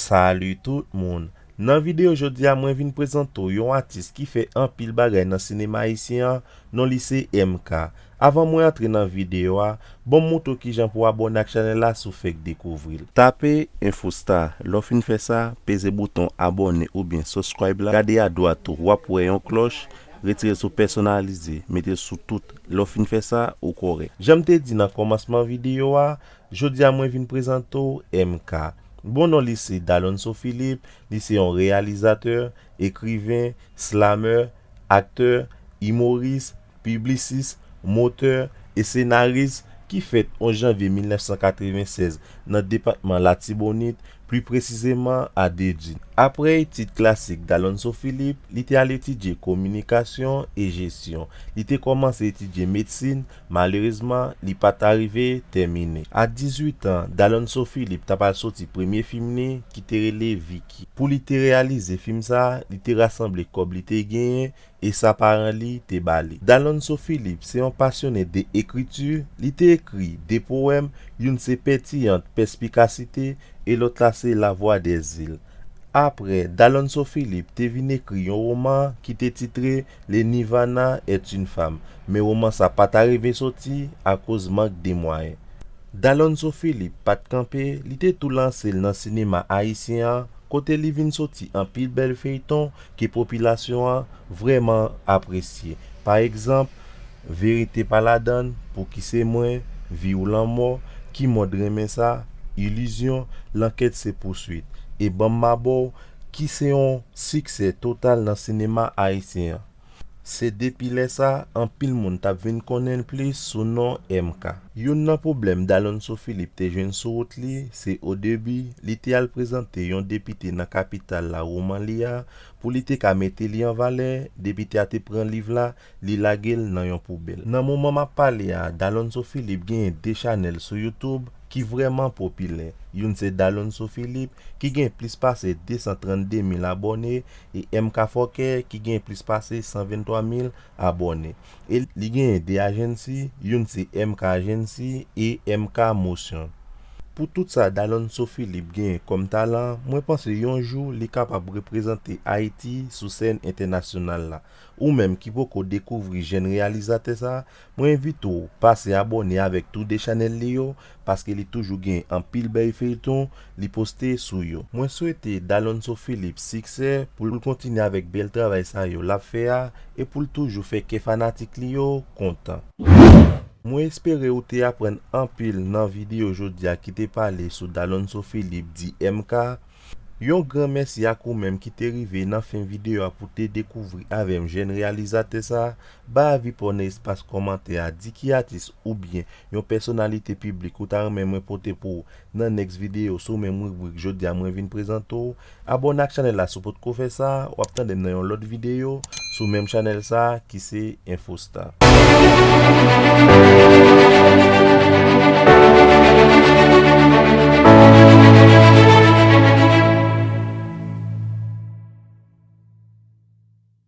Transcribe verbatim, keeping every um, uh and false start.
Salut tout moun. Nan videyo jodi a, mwen vin prezante w yon atis ki fè anpil bagay nan sinema ayisyen an, non li se M K. Avan mwen antre nan videyo a, bon m montre w kijan pou w abòne ak chanèl la si w fèk dekouvri l. Tape Infostar. Lè w fin fè sa, peze bouton abòne oubyen subscribe la. Gade adwat ou, w ap wè yon klòch, retire l sou pèsonalize, mete l sou tout. Lè w fin fè sa, ou kòrèk. Jan m te di nan kòmansman videyo a, jodi a mwen vin prezante w M K. Bon non li se Dalonso Philippe, li se yon reyalizatè, ekriven, slamè, aktè, imoris, piblisis, motè e senaris ki fèt onz janvye mil nèf san katreven sèz nan depatman Latibonit, pli presizeman a Dedin. Apre etid klasik Dalonso Philippe, li te al etidye kominikasyon e jesyon. Li te kòmanse etidye medsin, malerezman, li pa t arive tèmine. A dizuit an, Dalonso Philippe t ap al soti premye fim li ki te rele Vicky. Pou li te reyalize fim sa a, li te rasanble kòb li te genyen e sa paran li te ba li. Dalonso Philippe se yon pasyone de ekriti, li te ekri de powèm, youn se Pétillante Perspicacité e lòt la se La Voix des Îles. Apre, Dalonso Philippe te vin ekri yon woman ki te titre Le Nirvana est une femme, men woman sa pa t arive soti akoz mank de mwayen. Dalonso Philippe pa t kanpe, li te tou lanse l nan sinema ayisyen an, kote li vin soti anpil bèl feyton ke popilasyon an vrèman apresye. Pa egzanp, Verite pa ladann, Pouki se mwen, Vi ou lanmò, Ki mond renmen sa, Ilizyon, Lanket se pouswit, e Ban m ma ba w, ki se yon siksè total nan sinema ayisyen an. Se depi lè sa, anpil moun t ap vin konnen l plis sou non M K. Youn nan pwoblèm Dalonso Philippe te jwenn sou wout li, se odebi, li te al prezante yon depite nan kapital la woman li a, pou li te ka mete li an valè, depite a te pran liv la, li lage l nan yon poubèl. Nan moman m ap pale a, Dalonso Philippe genyen de chanèl sou YouTube ki vrèman popilè. Youn se Dalonso Philippe, ki gen plis pase de san trannde mil abòne, e M K Fòkè, ki gen plis pase san venntwa mil abòne. E li genyen de ajansi, youn se M K Agency e M K Motion. Pou tout sa Dalonso Philippe genyen kòm talan, mwen panse yon jou li kapab reprezante Ayiti sou sèn entènasyonal la. Ou menm ki poko dekouvri jèn reyalizatè sa, mwen envite w pase abòne avèk tou de chanèl li yo, paske li toujou gen anpil bèl feyton li poste sou yo. Mwen swete Dalonso Philippe siksè pou l kontinye avèk bèl travay sa yo l ap fè a e pou l toujou fè kè fanatik li yo kontan. Mwen espere ou te aprann anpil nan videyo jodi a ki te pale sou Dalonso Philippe di M K. Yon gran mèsi ak ou menm ki te rive nan fen videyo a pou te dekouvri avè m jèn reyalizatè sa. Ba avi pa w nan espas kòmantè a, di ki atis oubyen yon pèsonalite piblik ou ta renmen mwen pote pou w nan next videyo sou menm ribrik jodi a mwen vin prezante w. Abòne ak chanèl la si w potko fè sa, w ap tande m nan yon lòt videyo sou menm chanèl sa ki se Infostar.